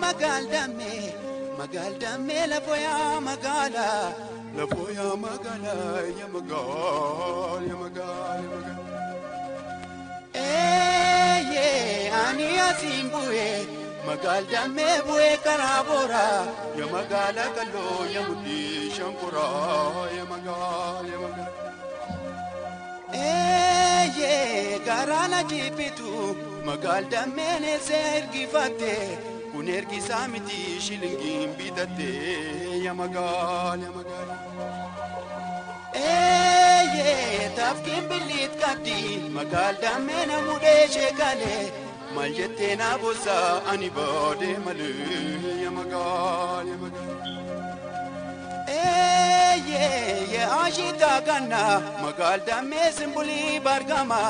Magaal dammee magaal dammee lafooyaa magaalaa lafooyaa magaalaa ya magaal ya magaal ya magaal. Eeyyee ani asiin bu'ee magaal dammee bu'ee karaa booraa ya magaala kalloo ya mudhii shankoraa ya magaal ya magaal. Eeyyee garaa na jibbitu magaal dammeen eessa ergifatte kun ergisaa miti shilingiin bitatte ya magaal ya magaal. Eeyyee tafkiin billiit qabdi magaal dammee na mudhee sheekalee maal jettee na boossaa ani baadee malee ya magaal ya magaal. Eeyyee yaashitaa ganna magaal dammee simbulii bargama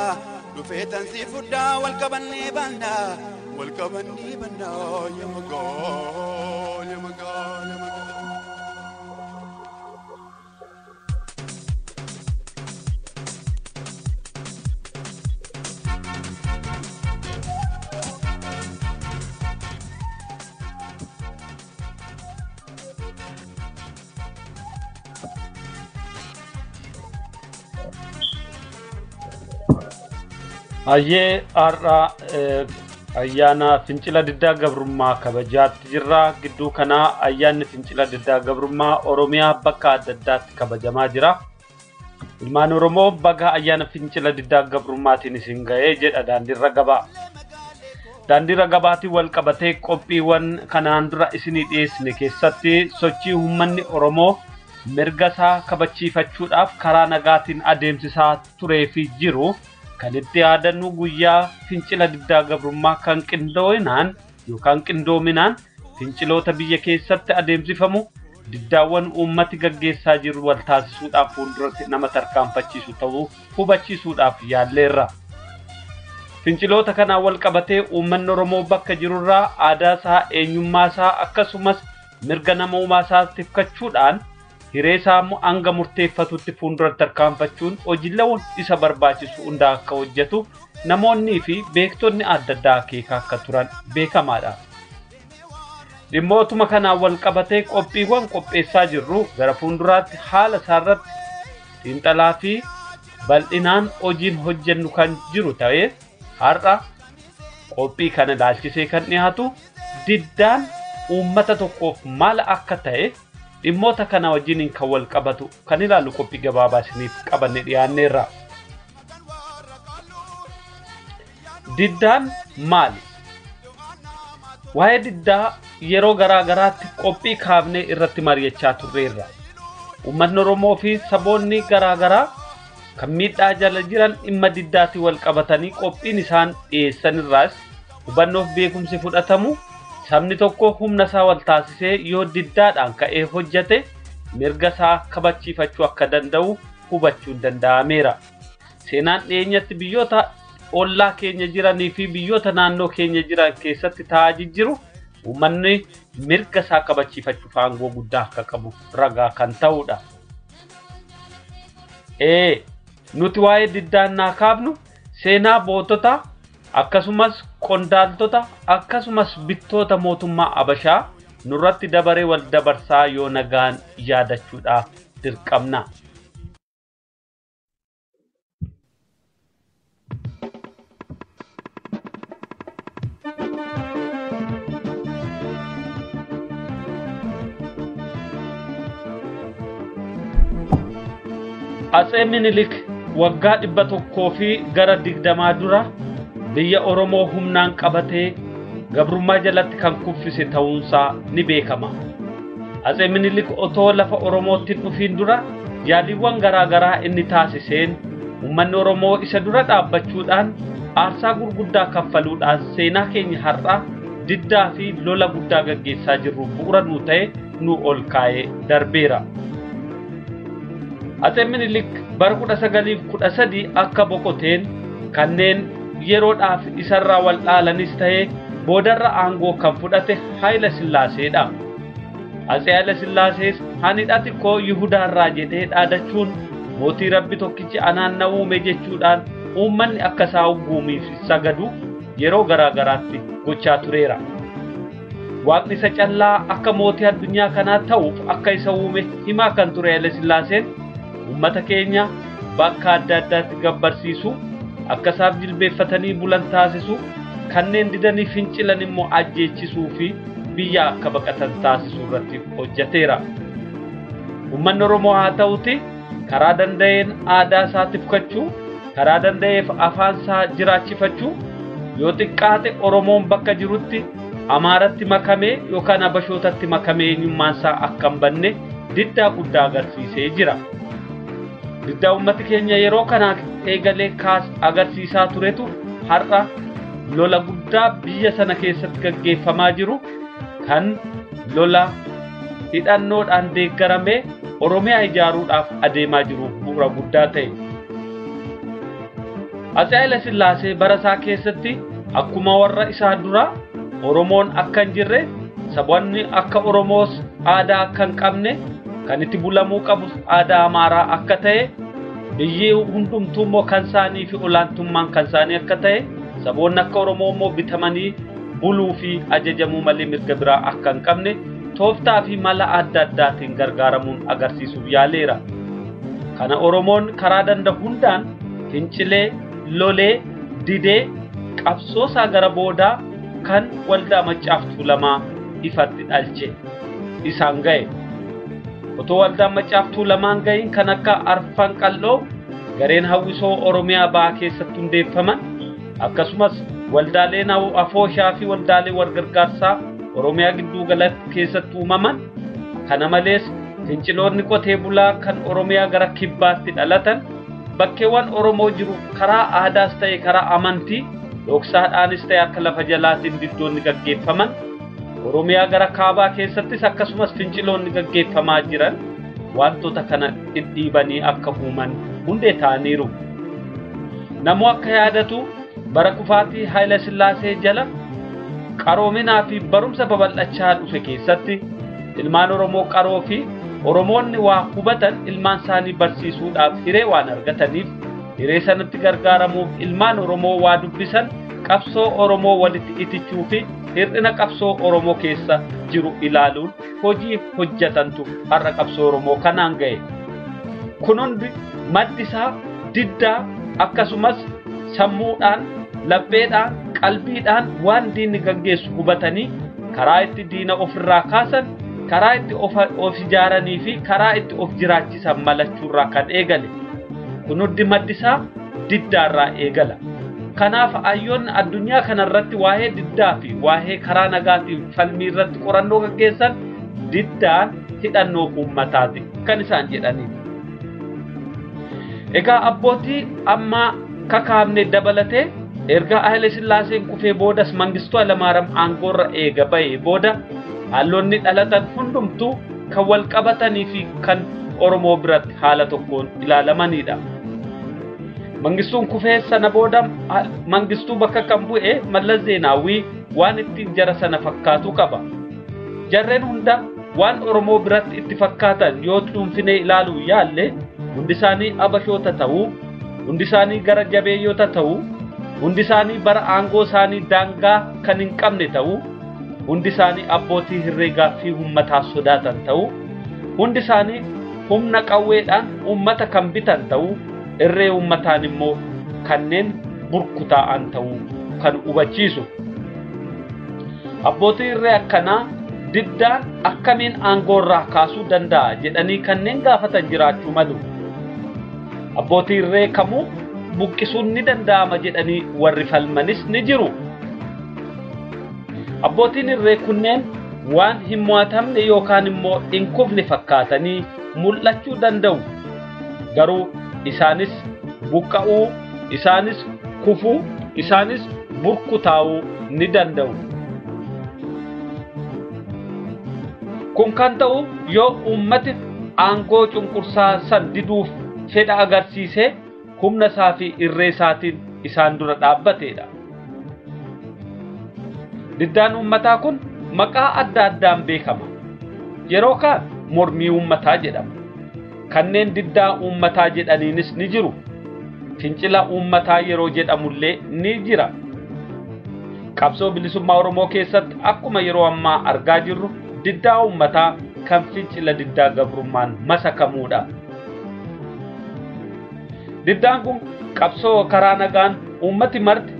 dhufee tansii fudhaa wal qabannee banna wal qabannee banna ya magaal ya magaal ya magaal. Hayyee har'a ayyaana fincila diddaa gabrummaa kabajaatti jirra. Gidduu kanaa ayyaanni fincila diddaa gabrummaa Oromiyaa bakka adda addaatti kabajamaa jira. Ilmaan Oromoo baga ayyaana fincila diddaa gabrummaatiin isin ga'ee jedha daandiirra gabaa. Daandiirra gabaatiin wal qabatee qophiiwwan kanaan dura isinii dhiyeessine keessatti sochii uummanni Oromoo mirga isaa kabachiifachuudhaaf karaa nagaatiin adeemsisaa turee fi jiru kan itti yaadannu guyyaa fincila diddaa gabrummaa kan qindoominaan yookaan qindoominaan finciloota biyya keessatti adeemsifamu diddaawwan uummati gaggeessaa jiru wal taasisuudhaaf fuulduratti nama tarkaanfachiisu ta'uu hubachiisuudhaaf yaalleerra. Finciloota kanaan wal qabatee uummanni Oromoo bakka jirurraa aadaa isaa, eenyummaa isaa akkasumas mirga namummaa isaa tifkachuudhaan hiree isaa hanga murteeffatutti fuulduratti tarkaanfachuun hojiiwwan isa barbaachisu hunda akka hojjetu namoonnii fi beektonni adda addaa akeekaa akka turan beekamaadha. Dhimmootuma kanaan wal qabatee qophiiwwan qopheessaa jirru gara fuulduraatti haala isaarratti xiinxalaa fi bal'inaan hojiin hojjennu kan jiru ta'ee har'a qophii kana ilaalchisee kan dhiyaatu diddaan uummata tokkoof maal akka ta'e dhimmoota kana wajjiniin kan wal qabatu kan ilaallu qophii gabaabaa isiniif qabanne dhiyaanneerra. Diddaan maali? Waa'ee diddaa yeroo garaa garaatti qophii kaafnee irratti mari'achaa turreerra. Uummanni Oromoo fi saboonni garaa garaa kan miidhaa jala jiran dhimma diddaatiin wal qabatanii qophiin isaan dhiyeessan irraas hubannoof beekumsi fudhatamu sabni tokko humna isaa wal taasisee yoo diddaadhaan ka'ee hojjete mirga isaa kabachiifachuu akka danda'u hubachuun danda'ameera. Seenaan dhiyeenyatti biyyoota ollaa keenya jiranii fi biyyoota naannoo keenya jiran keessatti ta'aa jijjiru uummanni mirga isaa kabachiifachuuf aangoo guddaa akka qabu ragaa kan ta'udha. Nuti waa'ee diddaannaa kaafnu seenaa bootota akkasumas qondaaltota akkasumas bittoota mootummaa Abashaa nurratti dabaree wal dabarsaa yoo nagaan yaadachuudhaaf dirqamna. Atsee Minilik waggaa 120 dura biyya Oromoo humnaan qabatee gabrummaa jalatti kan kuffise ta'uunsaa ni beekama. Atsee Minilik otoo lafa Oromootti dhufiin dura yaaliiwwan garaa garaa inni taasiseen uummanni Oromoo isa dura dhaabbachuudhaan aarsaa gurguddaa kaffaluudhaan seenaa keenya har'aa diddaa fi lola guddaa gaggeessaa jirru bu'uura nuu ta'e nu ol kaa'ee darbeera. Atsee Minilik bara 1913 akka boqoteen kanneen yeroodhaaf isarraa wal dhaalanis ta'ee boodarra aangoo kan fudhate Haayila Sillaaseedha. Atsee Haayila Sillaasees hanidha xiqqoo Yihudaarraa jedhee dhaadachuun mootii Rabbi tokkichi anaan na uume jechuudhaan uummanni akka isaa guumiif sagadu yeroo garaa garaatti gochaa tureera. Waaqni isa callaa akka mootii addunyaa kanaa ta'uuf akka isa uume himaa kan ture Haile Sillaaseen uummata keenya bakka adda addaatti gabbarsiisu, akka isaaf jilbeeffatanii bulan taasisu, kanneen didanii fincilan immoo ajjeechisuu fi biyya akka baqatan taasisuu irratti hojjeteera. Uummanni Oromoo haa ta'uti karaa danda'een aadaa isaa tifkachuu, karaa danda'eef afaan isaa jiraachifachuu, yoo xiqqaate Oromoon bakka jirutti Amaaratti makamee yookaan Habashootatti makamee eenyummaan isaa akka hin banne diddaa guddaa agarsiisee jira. Diddaa uummati keenya yeroo kana eegalee kaas agarsiisaa turetu har'a lola guddaa biyya sana keessatti gaggeeffamaa jiru kan lola hidhannoodhaan deeggaramee Oromiyaa ijaaruudhaaf adeemaa jiru bu'uura guddaa ta'e. Atse Haile Sillaasee bara isaa keessatti akkuma warra isaa duraa Oromoon akka hin jirre, saboonni akka Oromoos aadaa akka hin qabne, kan itti bulamuu qabus aadaa Amaaraa akka ta'e, biyyi hundumtuu immoo kan isaanii fi olaantummaan kan isaanii akka ta'e, saboonni akka Oromoo immoo bitamanii buluu fi ajajamuu malee mirga biraa akka hin qabne tooftaa fi mala adda addaatiin gargaaramuun agarsiisuuf yaaleera. Kana Oromoon karaa danda'u hundaan fincilee, lolee, didee qabsoo isaa gara boodaa kan waldaa Maccaaf Tuulamaa ifatti dhalche isaan ga'e. Otoo waldaan Maccaaf Tuulamaan ga'iin kan akka Arfan Qal'oo gareen hawwisoo Oromiyaa ba'aa keessatti hundeeffaman, akkasumas waldaaleen afooshaa fi waldaalee walgargaarsaa Oromiyaa gidduu galatti keessatti uumaman, kana malees finciloonni qotee bulaa kan Oromiyaa gara kibbaatti dhalatan bakkeewwan Oromoo jiru karaa aadaas ta'e karaa amantii dhoksaadhaanis ta'e akka lafa jalaatiin diddoonni gaggeeffaman, Oromiyaa gara kaabaa keessattis akkasumas finciloonni gaggeeffamaa jiran wantoota kana dhidhiibanii akka uuman hundee ta'aniiru. Namuu akka yaadatu bara kufaatii Haile Sillaasee jala qaroominaa fi barumsa babal'achaa dhufe keessatti ilmaan Oromoo qaroo fi Oromoonni waa hubatan ilmaan isaanii barsiisuudhaaf hiree waan argataniif hiree sanatti gargaaramuuf ilmaan Oromoo waa dubbisan qabsoo Oromoo walitti itichuu fi hir'ina qabsoo Oromoo keessa jiru ilaaluun hojii hojjetantu har'a qabsoo Oromoo kanaan ga'e. Kun hundi maddi isaa diddaa akkasumas sammuudhaan, lapheedhaan, qalbiidhaan waan diinni gaggeessu hubatanii karaa itti diina ofirraa kaasan, karaa itti of ijaaranii fi karaa itti of jiraachisan malachuurraa kan eegale. Kun hundi maddi isaa diddaarraa eegala. Kanaaf hayyoonni addunyaa kanarratti waa'ee diddaa fi waa'ee karaa nagaatiin falmii irratti qorannoo gaggeessan diddaan hidhannoo uummataati kan isaan jedhanii. Egaa abbootii ammaa kakaafne dabalatee erga Haile Sillaaseen kufee boodas Mangistuu Hayilamaariyaam aangoorra eega ba'ee booda haalonni dhalatan hundumtuu kan wal qabatanii fi kan Oromoo biratti haala tokkoon ilaalamanidha. Mangistuun kufee sana booda Mangistuu bakka kan bu'e Mallas Zeenaawwii waan ittiin jara sana fakkaatu qaba. Jarreen hunda waan Oromoo biratti itti fakkaatan yoo cuunfinee ilaaluu yaalle hundi isaanii abashoota ta'uu, hundi isaanii gara jabeeyyota ta'uu, hundi isaanii bara aangoo isaanii daangaa kan hin qabne ta'uu, hundi isaanii abbootii herreegaa fi uummataa sodaatan ta'uu, hundi isaanii humna qawweedhaan uummata kan bitan ta'uu, irree uummataan immoo kanneen burkutaa'an ta'uu kan hubachiisu. Abbootii irree akkanaa diddaan akkamiin aangoo irraa kaasuu danda'a jedhanii kanneen gaafatan jiraachuu malu. Abbootii irree kamuu buqqisuun ni danda'ama jedhanii warri falmanis ni jiru. Abbootiin irree kunneen waan hin mo'atamne yookaan immoo hin kufne fakkaatanii mul'achuu danda'u. Garuu isaanis buqqa'uu, isaanis kufuu, isaanis burkutaa'uu ni danda'u. Kun kan ta'u yoo uummati aangoo cunqursaa san diduuf fedha agarsiisee humna isaa fi irree isaatiin isaan dura dhaabbateedha. Diddaan uummataa kun maqaa adda addaan beekama. Yeroo kaan mormii uummataa jedhama. Kanneen diddaa uummataa jedhaniinis ni jiru. Fincila uummataa yeroo jedhamullee ni jira. Qabsoo bilisummaa Oromoo keessatti akkuma yeroo ammaa argaa jirru diddaa uummataa kan fincila diddaa gabrummaan masakamuudha. Diddaan kun qabsoo karaa nagaan uummati marti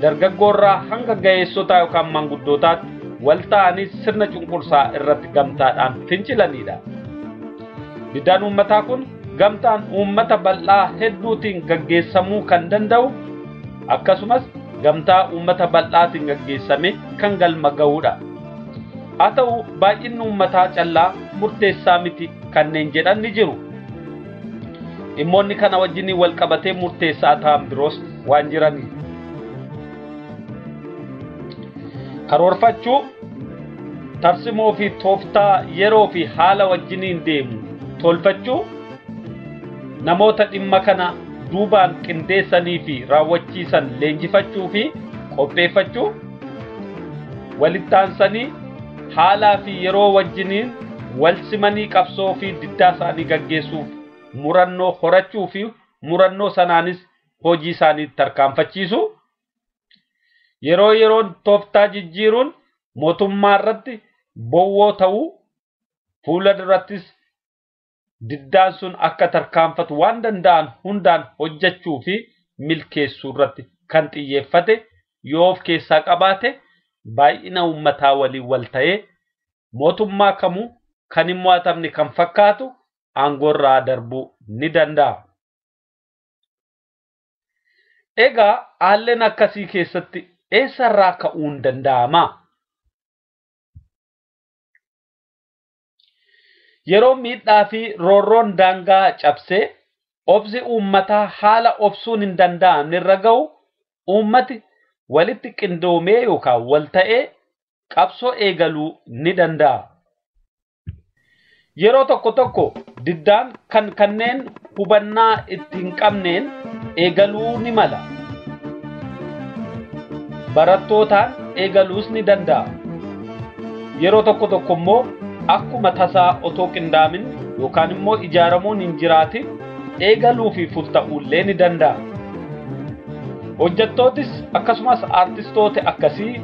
dargaggoorraa hanga ga'eessotaa yookaan manguddootaatti wal ta'anii sirna cunqursaa irratti gamtaadhaan fincilanidha. Diddaan uummataa kun gamtaan uummata bal'aa hedduutiin gaggeessamuu kan danda'u akkasumas gamtaa uummata bal'aatiin gaggeessame kan galma ga'uudha. Haa ta'u baay'inni uummataa callaa murteessaa miti kanneen jedhan ni jiru. Dhimmoonni kana wajjin wal qabatee murteessaa ta'an biroos waan jiraniif. Karoorfachuu, tarsimoo fi tooftaa yeroo fi haala wajjiniin deemu tolfachuu, namoota dhimma kana duubaan qindeessanii fi raawwachiisan leenjifachuu fi qopheeffachuu, walitti aansanii haalaa fi yeroo wajjiniin wal simanii qabsoo fi diddaa isaanii gaggeessuuf murannoo horachuu fi murannoo sanaanis hojii isaanii tarkaanfachiisu. Yeroo yeroon tooftaa jijjiiruun mootummaa irratti bowwoo ta'uu, fuula durattis diddaan sun akka tarkaanfatu waan danda'an hundaan hojjechuu fi milkeessuu irratti kan xiyyeeffate yoo of keessaa qabaate baay'ina uummataa waliin wal ta'ee mootummaa kamuu kan hin mo'atamne kan fakkaatu aangoorraa darbuu ni danda'a. Egaa haalleen akkasii keessatti eessarraa ka'uun danda'ama? Yeroo miidhaa fi roorroon daangaa cabsee obsi uummataa haala obsuun hin danda'amne irra ga'u, uummati walitti qindoomee yookaan wal ta'ee qabsoo eegaluu ni danda'a. Yeroo tokko tokko diddaan kan kanneen hubannaa itti hin qabneen eegaluu ni mala. Barattootaan eegaluus ni danda'a. Yeroo tokko tokko immoo akkuma tasaa otoo qindaamin yookaan immoo ijaaramuun hin jiraatin eegaluu fi futta'uullee ni danda'a. Hojjettootis akkasumas aartistooti akkasii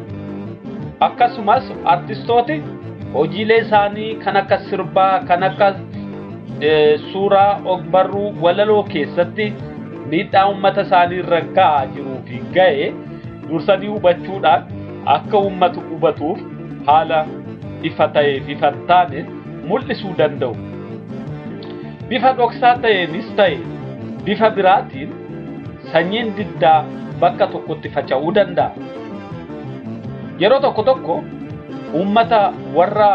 akkasumas aartistooti hojiilee isaanii kan akka sirbaa, kan akka suuraa, ogbarruu, walaloo keessatti miidhaa uummata isaanii irra ga'aa jiruu fi ga'e dursanii hubachuudhaan akka uummatu hubatuuf haala ifa ta'ee fi ifa hin taane mul'isuu danda'u. Bifa dhoksaa ta'eenis ta'e bifa biraatiin sanyiin diddaa bakka tokkotti faca'uu danda'a. Yeroo tokko tokko uummata warra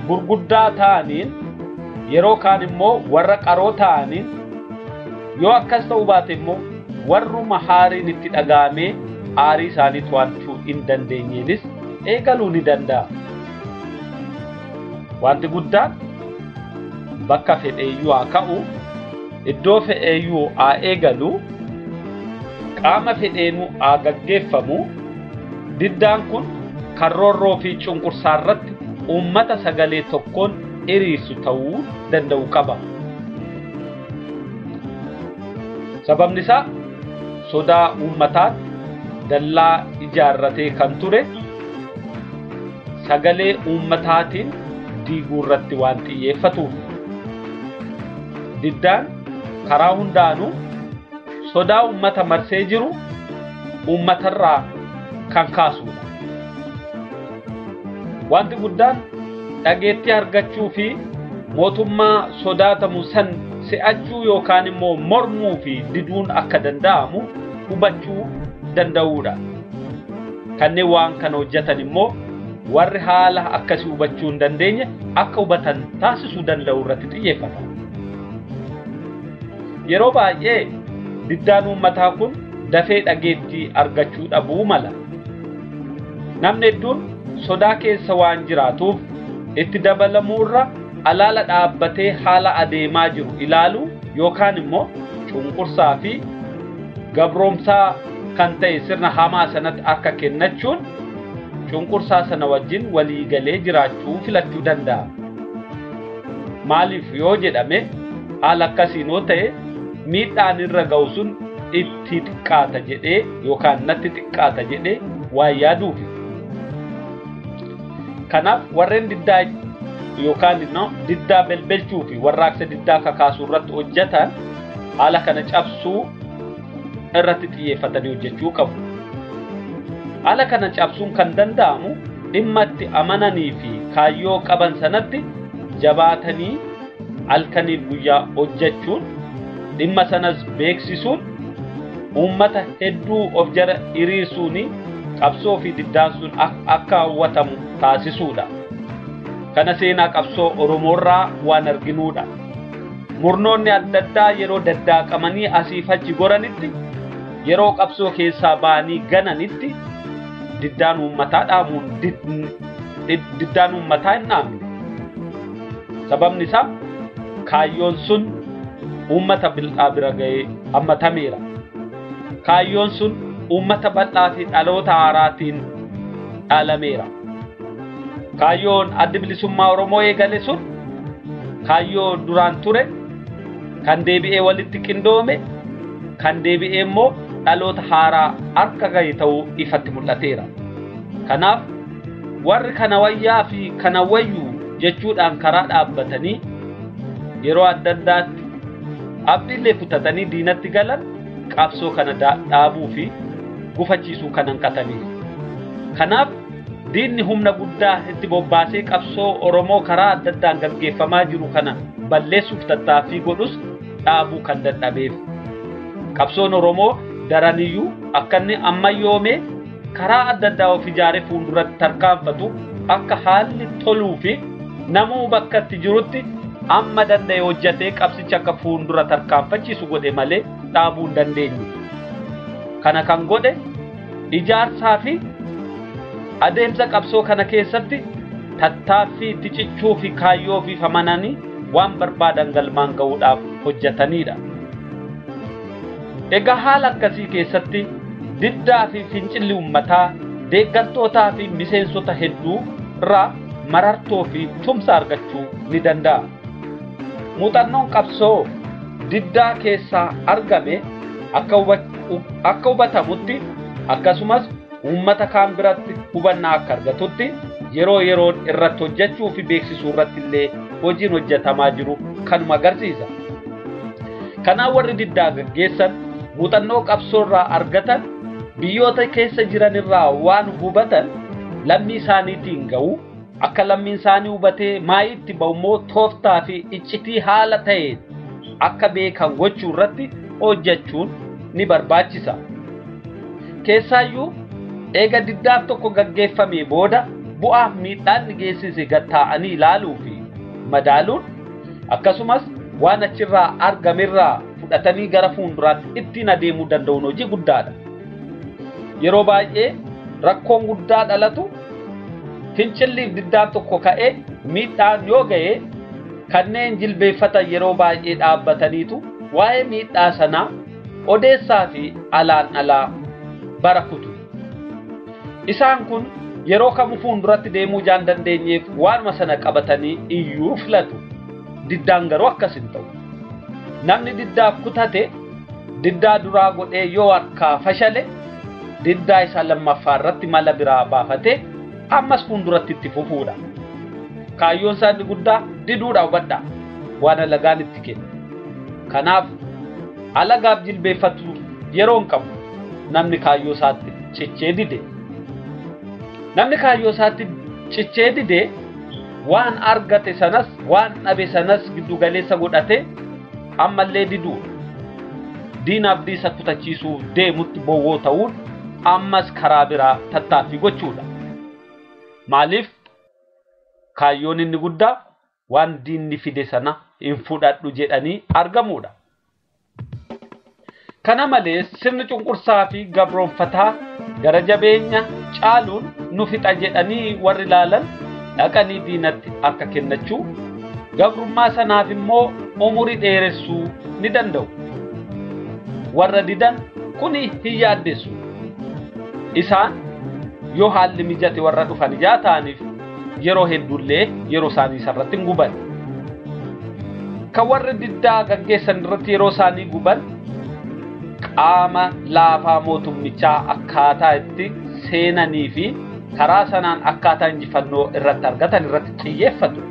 gurguddaa ta'aniin, yeroo kaan immoo warra qaroo ta'aniin, yoo akkas ta'uu baate immoo warruma haariin itti dhaga'amee aarii isaanii to'achuu hin dandeenyeenis eegaluu ni danda'a. Wanti guddaan bakka fedheeyyuu haa ka'u, iddoo fedheeyyuu haa eegalu, qaama fedheenuu haa gaggeeffamu, diddaan kun kan roorroo fi cunqursaa irratti uummata sagalee tokkoon hiriirsu ta'uu danda'u qaba. Sababni isaa sodaa uummataan dallaa ijaarratee kan ture sagalee uummataatiin diiguu irratti waan xiyyeeffatuuf. Diddaan karaa hundaanuu sodaa uummata marsee jiru uummatarraa kan kaasudha. Wanti guddaan dhageettii argachuu fi mootummaa sodaatamu san si'achuu yookaan immoo mormuu fi diduun akka danda'amu hubachuu danda'uudha. Kanneen waan kana hojjetan immoo warri haala akkasii hubachuu hin dandeenye akka hubatan taasisuu danda'u irratti xiyyeeffata. Yeroo baay'ee diddaan uummataa kun dafee dhageettii argachuu dhabuu mala. Namni hedduun sodaa keessa waan jiraatuuf itti dabalamuurra alaala dhaabbatee haala adeemaa jiru ilaaluu yookaan immoo cunqursaa fi gabroomsaa kan ta'e sirna hamaa sanatti akka kennachuun cunqursaa sana wajjin walii galee jiraachuu filachuu danda'a. Maaliif yoo jedhame haala akkasiin yoo ta'e miidhaan irra ga'u sun itti xiqqaata jedhee yookaan natti xiqqaata jedhee waa yaaduufi. Kanaaf warreen diddaa yookaan immoo diddaa belbelchuu fi warraaqsa diddaa kakaasuu irratti hojjetan haala kana cabsuu irratti xiyyeeffatanii hojjechuu qabu. Haala kana cabsuun kan danda'amu dhimma itti amananii fi kaayyoo qaban sanatti jabaatanii halkaniif guyyaa hojjechuun dhimma sanas beeksisuun uummata hedduu of jala hiriirsuun qabsoo fi diddaan sun akka hawwatamu taasisuudha. Kana seenaa qabsoo Oromoorraa waan arginuudha. Murnoonni adda addaa yeroo daddaaqamanii asiif achi goranitti, yeroo qabsoo keessaa ba'anii gananitti diddaan uummataa dhaamuun diddaan uummataa hin dhaamne. Sababni isaa kaayyoon sun uummata bal'aa bira ga'ee hammatameera. Kaayyoon sun uummata bal'aa fi dhaloota haaraatiin dhaalameera. Kaayyoon addi bilisummaa Oromoo eegale sun kaayyoo duraan ture kan deebi'ee walitti qindoome kan deebi'ee immoo dhaloota haaraa harka gahe ta'uu ifatti mul'ateera. Kanaaf warri kana wayyaa fi kana wayyuu jechuudhaan karaa dhaabbatanii yeroo adda addaatti abdiillee kutatanii diinatti galan qabsoo kana dhaabuu fi gufachiisuu kan hanqatanii. Kanaaf diinni humna guddaa itti bobbaasee qabsoo Oromoo karaa adda addaan gaggeeffamaa jiru kana balleessuuf tattaaffii godhus dhaabuu kan dadhabeef. Qabsoon Oromoo daraniyyuu akka inni ammayyoomee karaa adda addaa of ijaaree fuulduratti tarkaanfatu akka haalli toluu fi namuu bakka itti jirutti amma danda'e hojjetee qabsicha akka fuuldura tarkaanfachiisu godhe malee dhaabuu hin dandeenye. Kana kan godhe ijaarsaa fi adeemsa qabsoo kana keessatti tattaaffii itti cichuu fi kaayyoo fi amananii waan barbaadan galmaan ga'uudhaaf hojjetanidha. Egaa haala akkasii keessatti diddaa fi fincilli uummataa deeggartootaa fi miseensota hedduu irraa marartoo fi tumsa argachuu ni danda'a. Muuxannoon qabsoo diddaa keessaa argame akka hubatamutti akkasumas uummata kaan biratti hubannaa akka argatutti yeroo yeroon irratti hojjechuu fi beeksisuu irratti illee hojiin hojjetamaa jiru kanuma agarsiisa. Kanaaf warri diddaa gaggeessan muuxannoo qabsoo irraa argatan biyyoota keessa jiran irraa waan hubatan lammii isaaniitiin ga'u akka lammiin isaanii hubatee maayitti ba'u immoo tooftaa fi iccitii haala ta'een akka beekan gochuu irratti hojjechuun ni barbaachisa. Keessaayyuu eega diddaaf tokko gaggeeffamee booda bu'aaf miidhaan ni geessise gattaa'anii ilaaluu fi madaaluun akkasumas waan achirraa argamerraa fudhatanii gara fuulduraatti ittiin adeemuu danda'uun hojii guddaadha. Yeroo baay'ee rakkoon guddaa dhalatu fincilliif diddaan tokko ka'ee miidhaan yoo ga'e kanneen jilbeeffatan yeroo baay'ee dhaabbataniitu waa'ee miidhaa sanaa odeessaa fi alaan alaa bara kutu. Isaan kun yeroo kamuu fuulduratti deemuu jaan dandeenyeef waanuma sana qabatanii iyyuu filatu. Diddaan garuu akkas hin ta'u. Namni diddaaf kutate diddaa duraa godhee yoo harkaa fashale diddaa isaa lammaffaa irratti mala biraa baafatee ammas fuulduratti itti fufuudha. Kaayyoon isaa inni guddaa diduudha hubadhaa waan alagaan itti kennu. Kanaaf alagaaf jilbeeffatu yeroo hin qabu namni kaayyoo isaatti cichee dide. Namni kaayyoo isaatti cichee dide waan argate sanas waan dhabe sanas giddu galeessa godhate ammallee diduudha. Diina abdii isa kutachiisuuf deemutti bowwoo ta'uun ammas karaa biraa tattaaffii gochuudha. Maaliif kaayyoon inni guddaa waan diinni fide sana hin fudhadhu jedhanii argamuudha. Kana malees sirni cunqursaa fi gabroonfataa gara jabeenya caaluun nu fixa jedhanii warri ilaalan dhaqanii diinatti harka kennachuu gabrummaa sanaaf immoo umurii dheeressuu ni danda'u. Warra didan kuni hin yaaddessu. Isaan yoo haalli mijate warra dhufan ijaa ta'aniif yeroo hedduullee yeroo isaanii isarratti hin guban. Kan warri diddaa gaggeessan irratti yeroo isaanii guban qaama laafaa mootummichaa akkaataa itti seenanii fi karaa sanaan akkaataa injifannoo irratti argatan irratti xiyyeeffatu.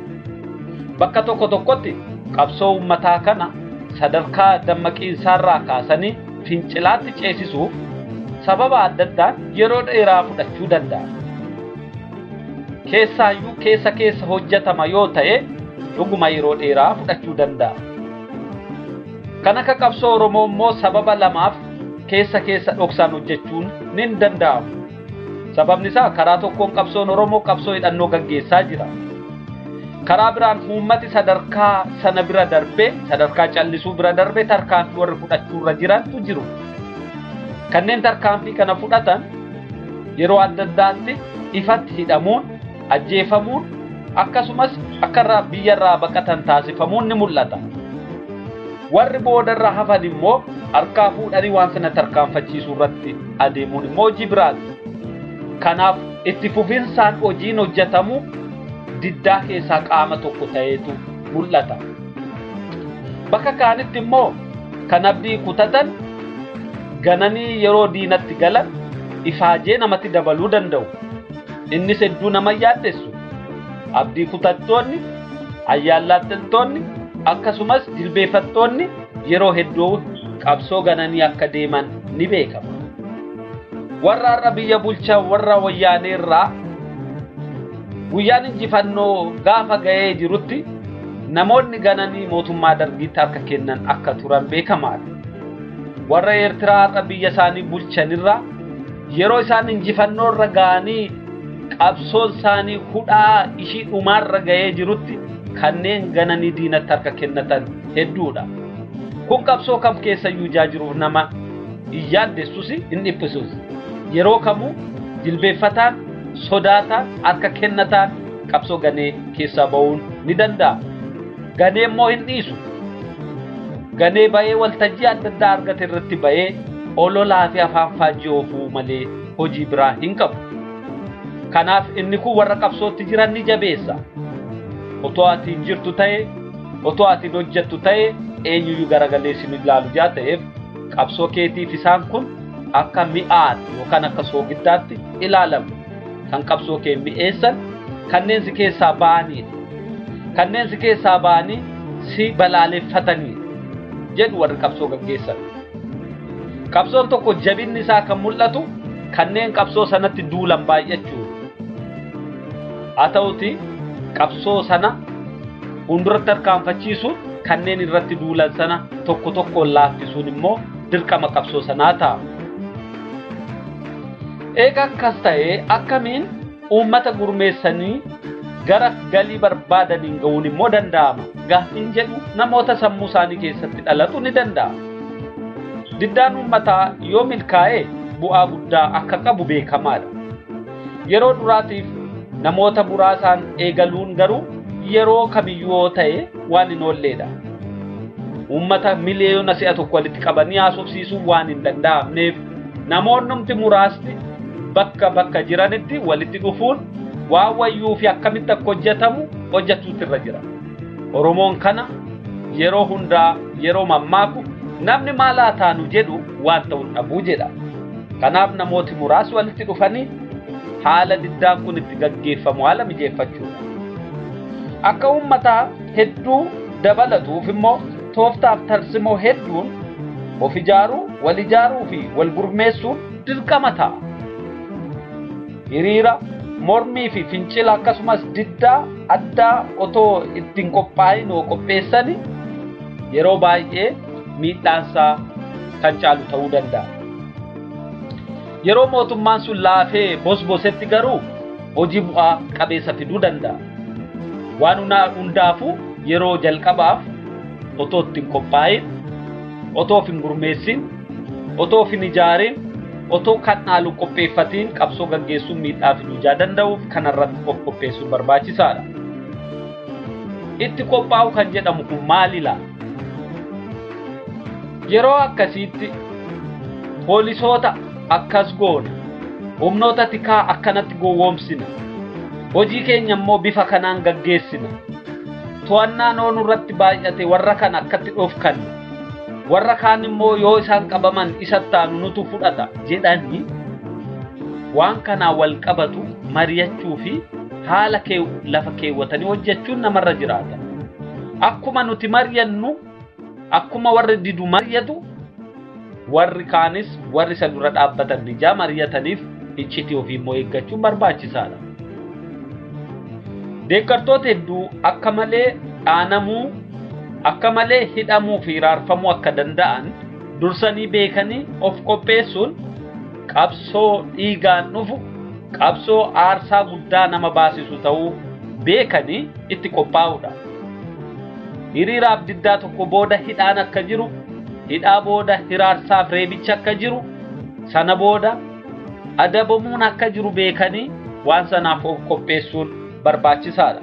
Bakka tokko tokkotti qabsoo uummataa kana sadarkaa dammaqiinsaarraa kaasanii fincilaatti ceesisuuf sababa adda addaan yeroo dheeraa fudhachuu danda'a. Keessaayyuu keessa keessa hojjetama yoo ta'e dhuguma yeroo dheeraa fudhachuu danda'a. Kan akka qabsoo Oromoo immoo sababa lamaaf keessa keessa dhoksaan hojjechuun ni danda'amu. Sababni isaa karaa tokkoon qabsoon Oromoo qabsoo hidhannoo gaggeessaa jira. Karaa biraan uummati sadarkaa sana bira darbee sadarkaa callisuu bira darbee tarkaanfii warri fudhachuurra jirantu jiru. Kanneen tarkaanfii kana fudhatan yeroo adda addaatti ifatti hidhamuun, ajjeefamuun akkasumas akka irraa biyyarraa baqatan taasifamuun ni mul'ata. Warri boodarra hafan immoo harkaa fuudhanii waan sana tarkaanfachiisuu irratti adeemuun immoo hojii biraati. Kanaaf itti fufinsaan hojiin hojjetamu diddaa keessaa qaama tokko ta'eetu mul'ata. Bakka kaanitti immoo kan abdii kutatan gananii yeroo diinatti galan ifaajee namatti dabaluu danda'u. Innis hedduu nama yaaddessu. Abdii kutattoonni, ayyaallattoonni akkasumas jilbeeffattoonni yeroo hedduu qabsoo gananii akka deeman ni beekama. Warra har'a biyya bulchan warra wayyaanee irraa guyyaan injifannoo gaafa ga'ee jirutti namoonni gananii mootummaa dargiitti harka kennan akka turan beekamaadha. Warra Eertiraa har'a biyya isaanii bulchanirraa yeroo isaan injifannoo irra ga'anii qabsoon isaanii hudhaa ishii dhumaarra ga'ee jirutti kanneen gananii diinatti harka kennatan hedduudha. Kun qabsoo kam keessayyuu ijaa jiruuf nama hin yaaddessus hin dhiphisus. Yeroo kamuu jilbeeffataan, sodaataan, harka kennataan qabsoo ganee keessaa ba'uun ni danda'a. Ganee immoo hin dhiisu. Ganee ba'ee waltajjii adda addaa argate irratti ba'ee ololaa fi afaan faajjii oofuu malee hojii biraa hin qabu. Kanaaf inni kun warra qabsootti jiran ni jabeessa. Otoo ati hin jirtu ta'e, otoo ati hin hojjettu ta'e, eenyuyyuu garagalee si ilaalu jaa ta'eef qabsoo keetiif isaan kun akka mi'aatti yookaan akka soogiddaatti ilaalamu. Kan qabsoo kee mi'eessan kanneen si keessaa ba'aniidha. Kanneen si keessaa ba'anii si balaaleffataniidha jedhu warri qabsoo gaggeessan. Qabsoon tokko jabinni isaa kan mul'atu kanneen qabsoo sanatti duulan baay'achuudha. Haa ta'uti qabsoo sana fuulduratti tarkaanfachiisuun kanneen irratti duulan sana tokko tokkoon laaffisuun immoo dirqama qabsoo sanaa ta'a. Eega akkas ta'ee akkamiin uummata gurmeessanii gara galii barbaadaniin ga'uun immoo danda'ama. Gaaffiin jedhu namoota sammuu isaanii keessatti dhalatu ni danda'a. Diddaan uummataa yoo milkaa'e bu'aa guddaa akka qabu beekamaadha. Yeroo duraatiif namoota muraasaan eegaluun garuu yeroo kamiyyuu yoo ta'e waan hin oolleedha. Uummata miliyoona si'a tokko walitti qabanii haasofsiisuun waan hin danda'amneef namoonnumti muraasni bakka bakka jiranitti walitti dhufuun waan wayyuu fi akkamitti akka hojjetamu hojjechuutu irra jira. Oromoon kana yeroo hundaa yeroo mammaaku namni maal haa taanu jedhu waan ta'u dhabuu jedha. Kanaaf namooti muraasni walitti dhufanii haala diddaan kun itti gaggeeffamu haala mijeeffachuudha. Akka uummataa hedduu dabalatuuf immoo tooftaaf tarsimoo hedduun of ijaaruu, wal ijaaruu fi wal gurmeessuun dirqama ta'a. Hiriira, mormii fi fincila akkasumas diddaa addaa otoo ittiin qophaa'in oo qopheessani yeroo baay'ee miidhaansaa kan caalu ta'uu danda'a. Yeroo mootummaan sun laafee bosbosetti garuu hojii bu'aa qabeessa fiduu danda'a. Waan hundaafuu yeroo jalqabaaf otoo ittiin qophaa'in, otoo of hin gurmeessin, otoo of hin ijaarin, otoo kan dhaalu qopheeffatiin qabsoo gaggeessuun miidhaa fiduu jaa danda'uuf kanarratti of qopheessuun barbaachisaadha. Itti qophaa'u kan jedhamu kun maalila? Yeroo akkasiitti poolisoota akkas goona, humnoota tikaa akkanatti gowwoomsina, hojii keenya immoo bifa kanaan gaggeessina, to'annaa noonu irratti baay'ate warra kana akkatti dhoofkanna, Warra kaan immoo yoo isaan qabaman isattaanu nutu fudhata jedhanii waan kanaa wal qabatu mari'achuu fi haala lafa keewwatanii hojjechuun namarra jiraata. Akkuma nuti mari'annu, akkuma warri didu mari'atu, warri kaanis warri isa dura dhaabbatan ijaa mari'ataniif iccitii ofii immoo eeggachuun barbaachisaadha. Deeggartoota hedduu akka malee dhaanamuu, akka malee hidhamuu fi raarfamuu akka danda'an dursanii beekanii of qopheessuun qabsoo dhiigaan dhufu, qabsoo aarsaa guddaa nama baasisu ta'uu beekanii itti qophaa'uudha. Hiriiraaf diddaa tokko booda hidhaan akka jiru, hidhaa booda hiraarsaaf reebicha akka jiru, sana booda adabamuun akka jiru beekanii waan sanaaf of qopheessuun barbaachisaadha.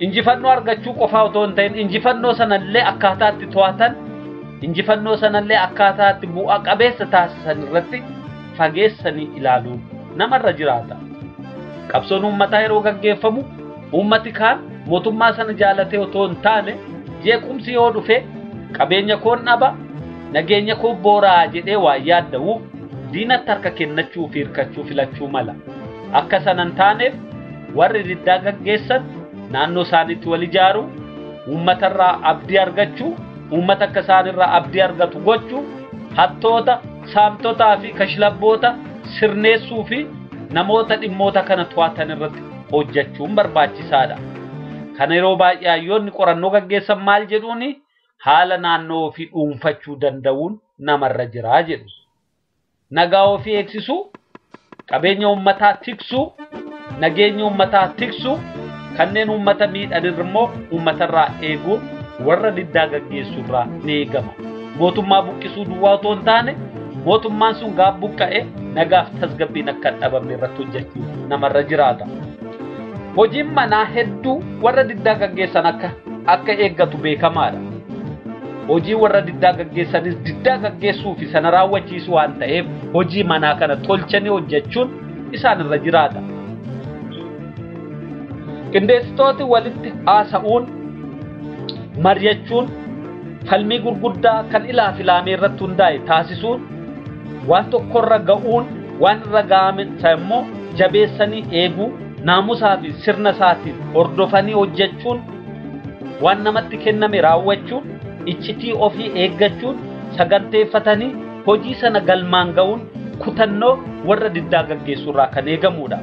Injifannoo argachuu qofaa otoo hin ta'in injifannoo sanallee akkaataa itti to'atan, injifannoo sanallee akkaataa itti bu'a qabeessa taasisan irratti fageessanii ilaaluun namarra jiraata. Qabsoon uummataa yeroo gaggeeffamu uummati kaan mootummaa sana jaalatee otoo hin taane jeequmsi yoo dhufe qabeenya koon dhaba, nageenya koo booraa jedhee waan yaadda'uuf diinatti harka kennachuu fi hirkachuu filachuu mala. Akka sana hin taaneef warri diddaa gaggeessan naannoo isaaniitti wal ijaaruu, uummatarraa abdii argachuu, uummata akka isaanirraa abdii argatu gochuu, hattoota, saamtotaa fi kashlabboota sirneessuu fi namoota dhimmoota kana to'atan irratti hojjechuun barbaachisaadha. Kana yeroo baay'ee hayyoonni qorannoo gaggeessan maal jedhuuni haala naannoo ofii dhuunfachuu danda'uun namarra jiraa jedhu. Nagaa ofii eegsisuu, qabeenya uummataa tiksuu, nageenya uummataa tiksuu, kanneen uummata miidhan immoo uummatarraa eeguun warra diddaa gaggeessurraa ni eegama. Mootummaa buqqisuu duwwaa otoo hin taane mootummaan sun gaaf buqqa'e nagaaf tasgabbiin akka hin dhabamne irratti hojjechuu namarra jiraata. Hojiin manaa hedduu warra diddaa gaggeessan akka eeggatu beekamaadha. Hojii warra diddaa gaggeessanis diddaa gaggeessuu fi sana raawwachiisuu waan ta'eef hojii manaa kana tolchanii hojjechuun isaan irra jiraata. Qindeessitooti walitti haasa'uun, mari'achuun, falmii gurguddaa kan ilaa filaamee irratti hundaa'e taasisuun, waan tokkorra ga'uun, waan irra ga'ame immoo jabeessanii eeguu, naamusaa fi sirna isaatiin hordofanii hojjechuun, waan namatti kenname raawwachuun, iccitii ofii eeggachuun, saganteeffatanii hojii sana galmaan ga'uun kutannoo warra diddaa gaggeessurraa kan eegamudha.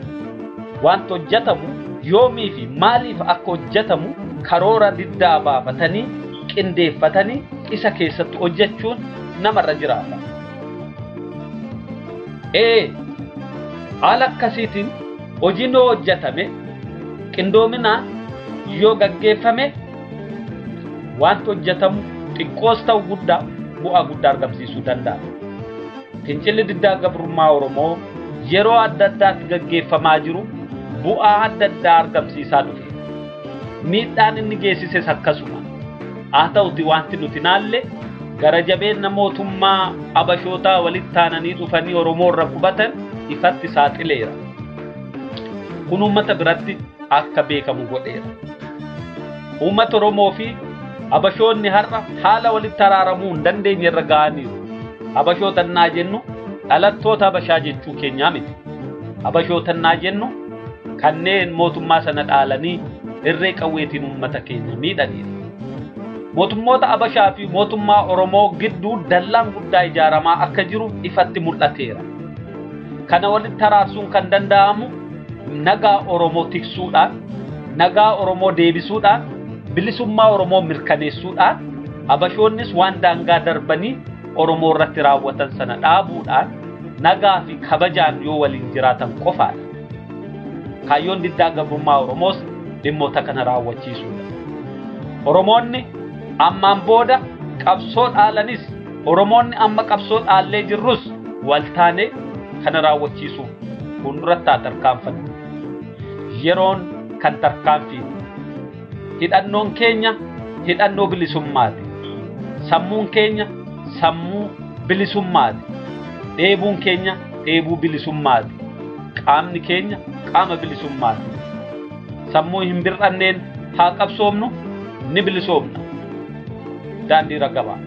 Wanti hojjetamu yoomii fi maaliif akka hojjetamu karoora diddaa baafatanii qindeeffatanii isa keessatti hojjechuun namarra jiraata. Haala akkasiitiin hojiin yoo hojjetame qindoominaan yoo gaggeeffame wanti hojjetamu xiqqoos ta'u guddaa bu'aa guddaa argamsiisuu danda'a. Fincilli diddaa gabrummaa Oromoo yeroo adda addaatti gaggeeffamaa jiru bu'aa adda addaa argamsiisaa dhufe. Miidhaan inni geessises akkasuma. Haa ta'uti wanti nuti naalle gara jabeenya mootummaa Abashootaa walitti taananii dhufanii Oromoo irra qubatan ifatti saaxileera. Kun uummata biratti akka beekamu godheera. Uummata Oromoo fi Abashoonni har'a haala walitti araaramuu hin dandeenye irra ga'aniiru. Abashootannaa jennu dhalattoota Habashaa jechuu keenyaa miti. Abashootannaa jennu kanneen mootummaa sana dhaalanii irree qawweetiin uummata keenya miidhaniidha. Mootummoota Habashaa fi mootummaa Oromoo gidduu dallaan guddaa ijaaramaa akka jiru ifatti mul'ateera. Kana walitti araarsuun kan danda'amu nagaa Oromoo tiksuudhaan, nagaa Oromoo deebisuudhaan, bilisummaa Oromoo mirkaneessuudhaan, Habashoonnis waan daangaa darbanii Oromoo irratti raawwatan sana dhaabuudhaan nagaa fi kabajaan yoo waliin jiraatan qofaadha. Kaayyoon diddaa gabrummaa Oromoos dhimmoota kana raawwachiisuudha. Oromoonni ammaan booda qabsoo dhaalanis, Oromoonni amma qabsoo dhaallee jirrus waltaanee kana raawwachiisuuf fuulduratti haa tarkaanfannu. Yeroon kan tarkaanfiidha. Hidhannoon keenya hidhannoo bilisummaati. Sammuun keenya sammuu bilisummaati. Dheebuun keenya dheebuu bilisummaati. Qaamni keenya qaama bilisummaati. Sammuu hin bir'anneen haa qabsoomnu, ni bilisoomna. Daandii ragabaa.